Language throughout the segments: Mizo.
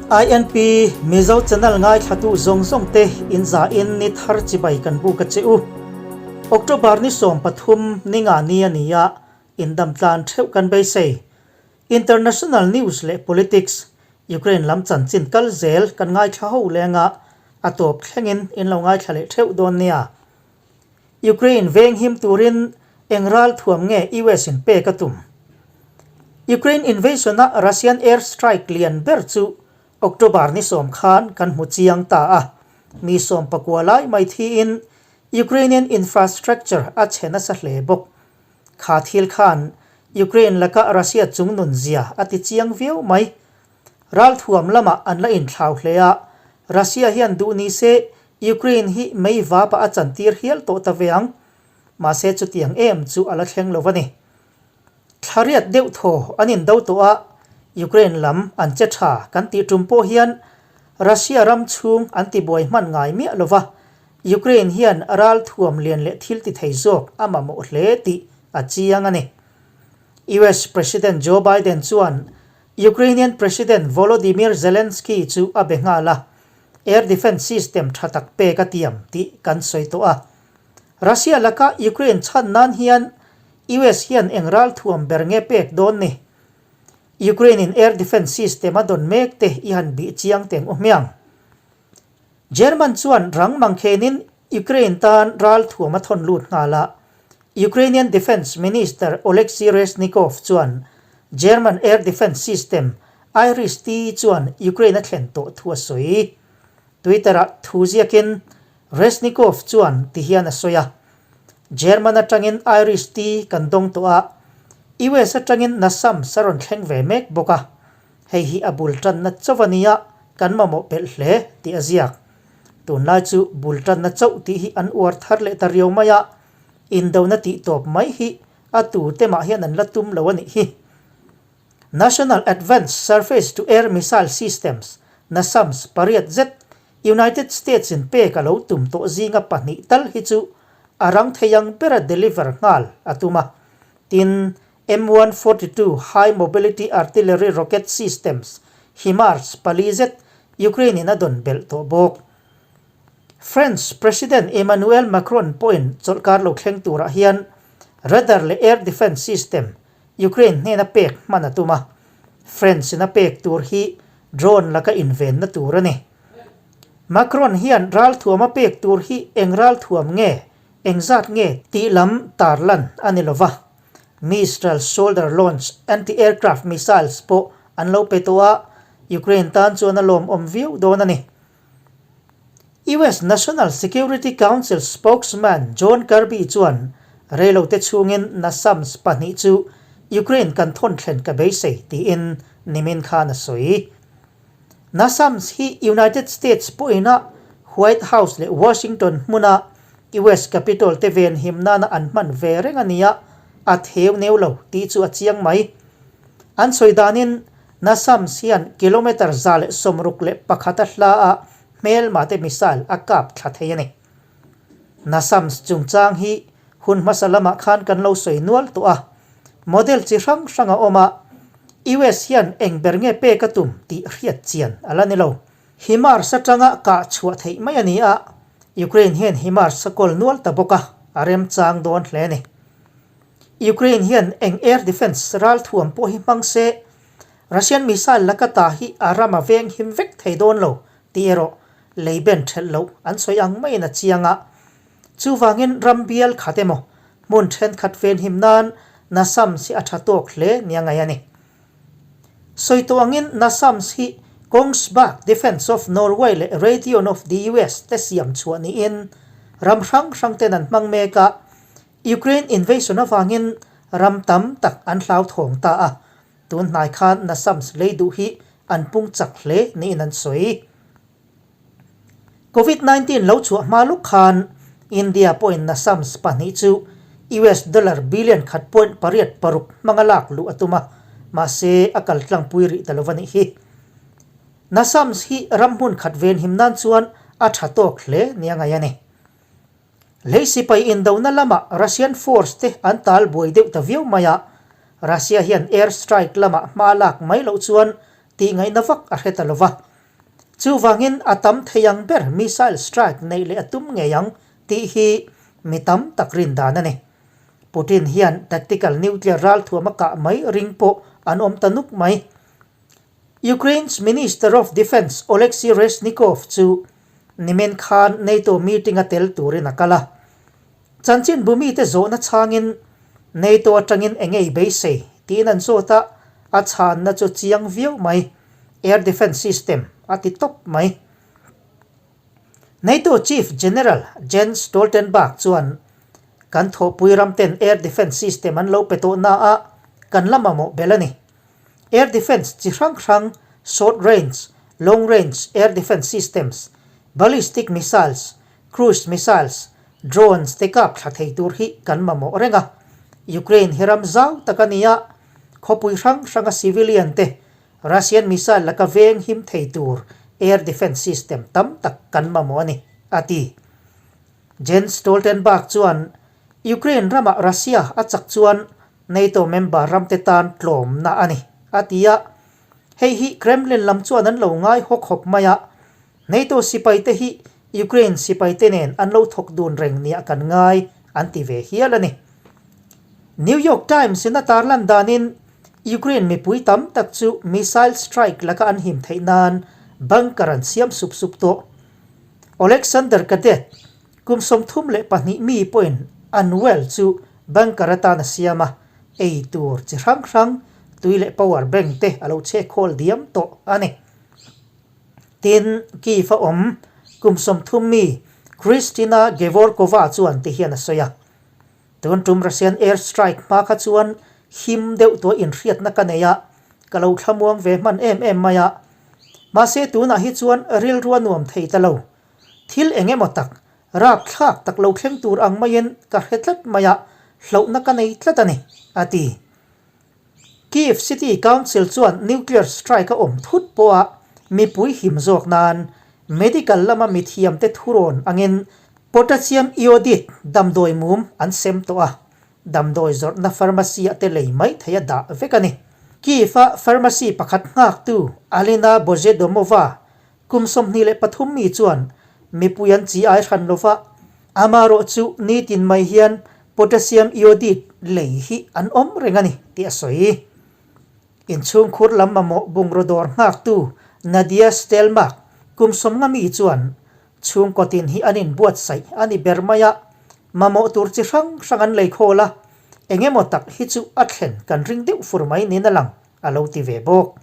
INP Mizo channel ngaithlatu zawng zawng te in za in ni thar chibai kan buk a che u. October ni 13 ni nga ni a ni a, in dam tlan theuh kan beisei. International news leh politics, Ukraine lam chanchin kal zel kan ngaithla ho leng a, a tawp thlengin in lo ngaithla leh theuh dawn nia. Ukraine veng him turin eng ral thuam nge US in pek a tum? Ukraine invasion a Russian air strike lian ber chu October ni 10 khan kan hmu chiang ta a, mi 19 lai mai thiin Ukrainian infrastructure a chhe nasa hle bawk. Kha thil khan Ukraine laka Russia chung nun zia a ti chiang viau mai. Ral thuam lamah an la inthlau hle a, Russia hian duh ni se Ukraine hi mei vapa a chantir hial tawh ta ve ang. Mahse chutiang em chu a la thleng lo a ni. Thlariat deuh thaw an indo tawh a, Ukraine lam an che tha kan tih tum pawh hian Russia ram chhung an tibuai hman ngai miah lo va, Ukraine hian ral thuam lian leh thil ti thei zawk a mamawh hle tih a chiang a ni. US President Joe Biden chuan Ukrainian President Volodymyr Zelensky chu a be nghal a, air defence system tha tak pek a tiam tih kan sawi tawh a. Russia laka Ukraine chhan nan hian US hian eng ral thuam ber nge pek dawn ni? Ukraine in air defence system a dawn mek te i han bih chiang teng u hmiang. German chuan rang mangkhenin Ukraine tan ral thuam a thawn lut nghal a, Ukrainian Defence Minister Oleksiy Reznikov chuan German air defence system IRIS-T chuan Ukraine a thlen tawh thu a sawi. Twitter-ah thu ziakin Reznikov chuan ti hian a sawi a, German atangin IRIS-T kan dawng tawh a, US atangin NASAMS a rawn thleng ve mek bawk a, hei hi a bul tanna chauh a nia, kan mamawh pelh hle tih a ziak. Tunlai chu bul tanna chauh tih hi an uar thar leh ta riau mai a, Indona tih tawp mai hi a tute mah hian an la tum lo a nih hi. National Advanced Surface-to-Air Missile Systems, NASAMS, pariat zet United States in pek a lo tum tawh zinga pahnih tal hi chu a rang thei ang bera deliver nghal a tum a. Tin, M142 High Mobility Artillery Rocket Systems, HIMARS, pali zet Ukraine in a dawn belh tawh bawk. French President Emmanuel Macron pawhin chawlhkar lo thleng turah hian radar leh air defence system Ukraine hnena pek hman a tum a, French in a pek tur hi drone laka invenna tur a ni. Macron hian ralthuam a pek tur hi eng ralthuam nge, engzat nge tih lam tarlan a ni lova. Mistral shoulder launch anti-aircraft missiles pawh an lo pe tawh a, Ukraine tan chuan a lawmawm viau dawn a ni. US National Security Council spokesman John Kirby chuan reilote chhungin NASAMS pahnih chu Ukraine kan thawn thlen ka beisei tiin nimin khan a sawi. NASAMS hi United States pawhina White House leh Washington hmuna US Capitol te venhim nana an hman ve reng a ni a, a theu neu lo tih chu a chiang mai. An sawi danin NASAMS hian kilometre 161 a hla a hmelma te missile a kap thla thei a ni. NASAMS chungchang hi hun hmasa lamah khan kan lo sawi nual tawh a, model chi hrang hrang a awm a, US hian eng ber nge pek a tum tih hriat chian a la ni lo. HIMARS atanga kah chhuah theih mai a ni a, Ukraine hian HIMARS a kawl nual ta bawk a, a remchang dawn hle a ni. Ukraine hian eng air defence ralthuam pawh hi hmang se, Russian missile laka ta hi a ram a veng him vek thei dawn lo tih erawh lei ben thelh loh an sawi ang maiin a chiang a. Chuvangin ram bial khat emaw hmun thenkhat venhim nan NASAMS hi a tha tawk hle nia ngaih a ni. Sawi tawh angin NASAMS hi Kongsberg Defence of Norway leh Raytheon of the US te siam chhuah niin ram hrang hrang ten an hmang mek a, Ukraine invasion avangin ram tam tak an hlauthawng ta a, tun hnai khan NASAMS lei duh hi an pung chak hle niin an sawi. Covid 19 lo chhuah hma luk khan India pawhin NASAMS pahnih chu US dollar billion khat point pariat paruk hmanga lak luh a tum a, mahse a kal tlangpui rih ta lo a nih hi. NASAMS hi ram hmun khat venhim nan chuan a tha tawk hle nia ngaih a ni. Lei sipai indona lamah Russian force te an tal buai deuh ta viau mai a, Russia hian air strike lamah hma lak mai loh chuan tih ngaihna vak a hre ta lo va. Chuvangin a tam thei ang ber missile strike neih leh a tum ngei ang tih hi mi tam tak rin dan a ni. Putin hian tactical nuclear ralthuam a kah mai ring pawh an awm ta nuk mai. Ukraine's Minister of Defence Oleksiy Reznikov chu nimin khan NATO meeting a tel turin a kal a. Chanchinbu mite zawhna chhangin NATO atangin eng ei beisei tiin an zawt a, a chhanna chu chiang viau mai, Air Defence System a ti tawp mai. NATO Chief General Jens Stoltenberg chuan kan thawhpui ramten Air Defence System an lo pe tawh naah kan la mamawh belh a ni. Air Defence chi hrang hrang, Short Range, Long Range Air Defence Systems, Ballistic Missiles, Cruise Missiles, Drones te kap thla thei tur hi kan mamawh reng a. Ukraine hi ram zau tak a ni a, khawpui hrang hranga civilian te Russian missile laka veng him thei tur Air Defence System tam tak kan mamawh a ni, a ti. Jens Stoltenberg chuan Ukraine ramah Russia a chak chuan NATO member ramte tan tlawmna a ni, a ti a. Hei hi Kremlin lam chuan an lo ngai haw khawp mai a, NATO sipaite hi Ukraine sipaite nen an lo thawk dun reng nia kan ngai, an ti ve hial a ni. New York Times in a tarlan danin Ukraine mipui tam tak chu missile strike laka an him theih nan bunker an siam sup sup tawh. Oleksandr Kadet, Kum 32 mi pawhin an well chu bunker atan a siam a, ei tur chi hrang hrang, tui leh power bank te a lo chhek khawl diam tawh a ni. Tin, Kyiv a awm kum 30 mi Kristina Gevorkova chuan ti hian a sawi a, Tun tum Russian air strike hma kha chuan him deuh tuah inhriatna ka nei a, ka lo thlamuang ve hman em em mai a. Mahse tunah hi chuan rilru a nuam thei ta lo. Thil eng emaw tak, rapthlak tak lo thleng tur ang maiin ka hre tlat mai a, hlauhna ka nei tlat a ni, a ti. Kyiv City Council chuan nuclear strike a awm thut pawha mipui him zawk nan medical lama mithiamte thurawn angin potassium iodide damdawi mum an sem tawh a, damdawi zawrhna pharmacy-ah te lei mai thei a dah vek a ni. Kyiv-a pharmacy pakhat nghaktu Alina Bozhedomova Kum 23 mi chuan mipui an chi ai hran lova, amarawh chu nitin mai hian potassium iodide lei hi an awm reng a ni tih a sawi. Inchhungkhur lam mamawh bungraw dawr nghaktu Nadia Stelmach kum 50 mi chuan chhungkaw tin hi an inbuatsaih a ni ber mai a, mamawh tur chi hrang hrang an lei khawl a, eng emaw tak hi chu a thlen kan ring deuh fur mai niin a lang a lo ti ve bawk.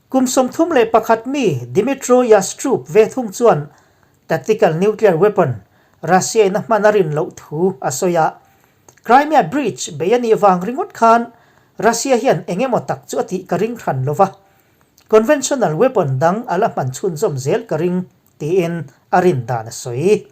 Kum 31 mi Dmytro Yastrub ve thung chuan tactical nuclear weapon Russia-in a hman a rin loh thu a sawi a. Crimea Bridge bei a nih vang ringawt khan Russia hian eng emaw tak chu a tih ka ring hran lo va, conventional weapon dang a la hman chhunzawm zel ka ring, tiin a rin dan a sawi.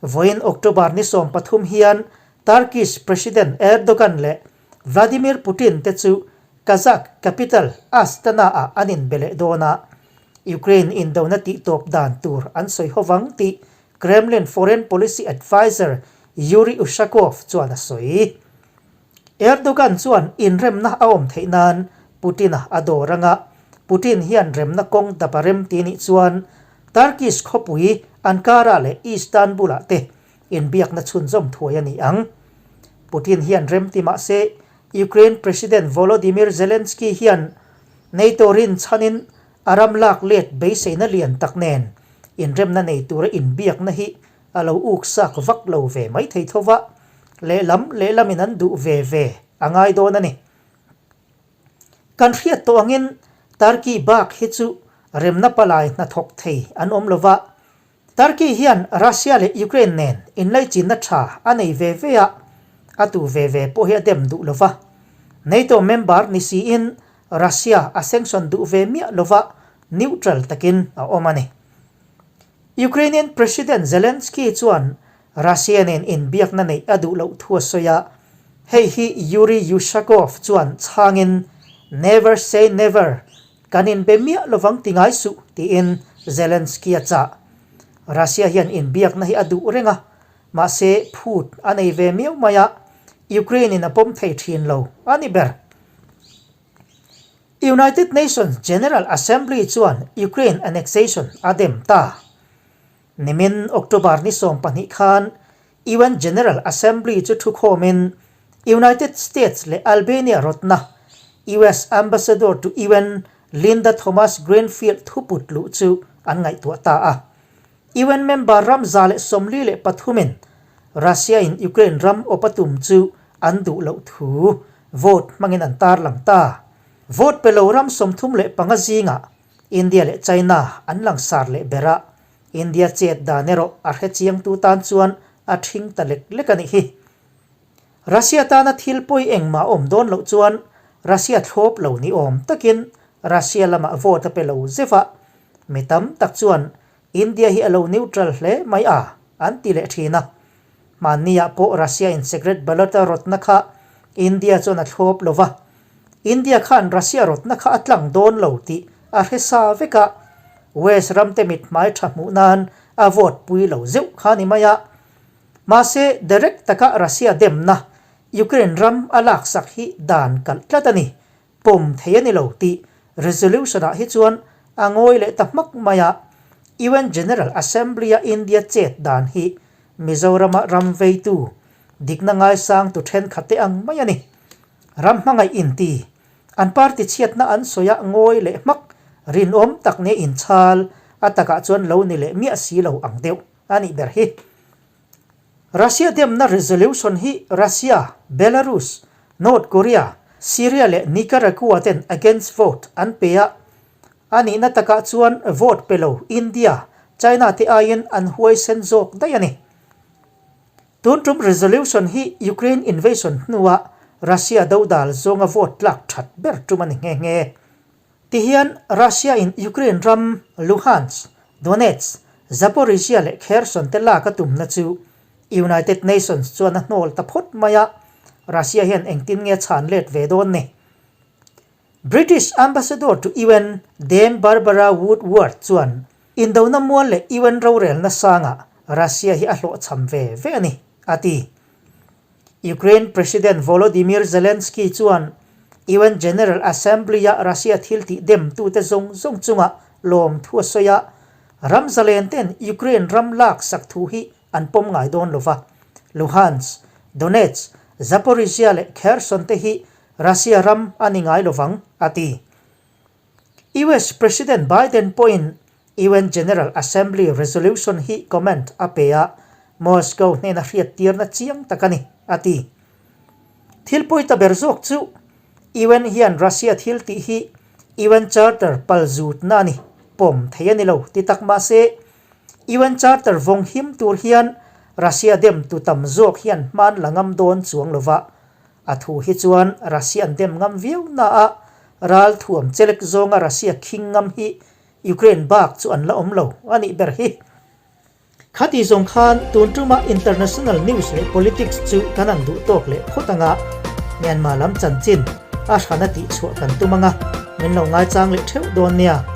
Vawiin October ni 13 hian Turkish President Erdogan leh Vladimir Putin te chu Kazakh capital Astana-ah an inbe leh dawn a, Ukraine indona tihtawp dan tur an sawi ho vang tih Kremlin foreign policy adviser Yuri Ushakov chuan a sawi. Erdogan chuan inremna a awm theih nan Putin-a a dawr anga Putin hian remna kawng dap a rem ti nih chuan Turkish khawpui Ankara leh Istanbul-ah te inbiakna chhunzawm thuai a ni ang. Putin hian rem ti mah se Ukraine President Volodymyr Zelensky hian NATO rin chhanin a ram lak let beiseina lian tak nen inremna nei tura inbiakna hi a lo uk sak vak lo ve mai thei tho va, lehlam lehlamin an duh ve ve a ngai dawn a ni. Kan hriat tawh angin Turkey bak hi chu remna palai hnathawk thei an awm lo va, Turkey hian Russia leh Ukraine nen inlaichinna tha a nei ve ve a, a tu ve ve pawh hi a dem duh lo va. NATO member ni siin Russia a sanction duh ve miah lo va, neutral takin a awm a ni. Ukrainian President Zelensky chuan Russia nen inbiakna neih a duh loh thu a sawi a, hei hi Yuri Ushakov chuan chhangin, Never say never, kan inbe miah lovang ti ngai suh, tiin Zelensky a chah. Russia hian inbiakna hi a duh reng a, mahse phut a nei ve miau mai a, Ukraine-in a pawm thei thin lo a ni ber. United Nations General Assembly chuan Ukraine annexation a dem ta. Nimin October ni 12 khan UN General Assembly chu thukhawmin United States leh Albania rawtna US Ambassador to UN Linda Thomas-Greenfield thuput luh chu an ngaihtuah ta a. UN member ram 143 in Russia in Ukraine ram awp a tum chu an duh loh thu vote hmangin an tarlang ta. Vote pe lo ram 35 zingah India leh China an langsar leh ber a, India chet dan erawh a hrechiangtu tan chuan a ṭhing ta lek lek a nih hi. Russia tana thil pawi engmah awm dawn loh chuan Russia thlawp lo ni awm takin Russia lamah vote a pe lo zeuh a, mi tam tak chuan India hi a lo neutral hle mai a, an ti leh thin a. Hmanniah pawh Russia in secret ballot a rawtna kha India chuan a thlawp lo va. India khan Russia rawtna kha a tlang dawn lo tih a hre sa vek a, West ramte mithmai tha hmuh nan a vote pui lo zeuh kha ni mai a. Mahse, direct taka Russia demna Ukraine ram a laksak hi dan kalh tlat a ni. Pawm thei a ni lo tih resolution-ah hi chuan a ngawi leh ta hmak mai a, UN General Assembly-a India chet dan hi Mizorama ram veitu, dikna ngaisangtu thenkhatte ang mai a ni. Ram hmangaih inti, an party chhiatna an sawi a ngawi leh hmak, rinawm tak nia inchhal, a takah chuan lo ni leh miah si lo ang deuh a nih ber hi. Russia demna resolution hi Russia, Belarus, North Korea, Syria leh Nicaragua ten against vote an pe a, a nihna takah chuan vote pe lo India, China te aiin an huaisen zawk daih a ni. Tun tum resolution hi Ukraine invasion hnua Russia dodal zawnga vote tlak that ber tum a ni nghe nghe. Tihian Russia in Ukraine ram Luhansk, Donetsk, Zaporizhzhia leh Kherson te lak a tumna chu United Nations chuan a hnawl ta phawt mai a, Russia hian engtin nge chhan let ve dawn ni? British Ambassador to UN Dame Barbara Woodward chuan indona mual leh UN rorelna sangah Russia hi a hlawhchham ve ve a ni, a ti. Ukraine President Volodymyr Zelensky chuan UN General Assembly-a Russia thil tih demtute zawng zawng chungah lawmthu a sawi a, ram zalen ten Ukraine ram lak sak thu hi an pawm ngai dawn lo va. Luhansk, Donetsk, Zaporizhzhia leh Kherson te hi Russia ram a ni ngai lo vang, a ti. US President Biden pawhin UN General Assembly resolution hi comment a pe a, Moscow hnena hriattirna chiang tak a ni, a ti. Thil pawi ta ber zawk chu UN hian Russia thil tih hi UN Charter pal zutna a ni, pawm thei a ni lo ti tak mah se, UN Charter vawng him tur hian Russia dem tu tam zawk hian hman la ngam dawn chuang lo va, A thu hi chuan Russia an dem ngam viau na a, ral thuam chelek zawnga Russia khing ngam hi Ukraine bak chu an la awm lo a nih ber hi. Khati zawng khan tun tuma international news leh politics chu kan an duh tawk leh phawt anga, Myanmar lam chanchin a hrana tihchhuah kan tum anga, min lo ngaichang leh theuh dawn nia.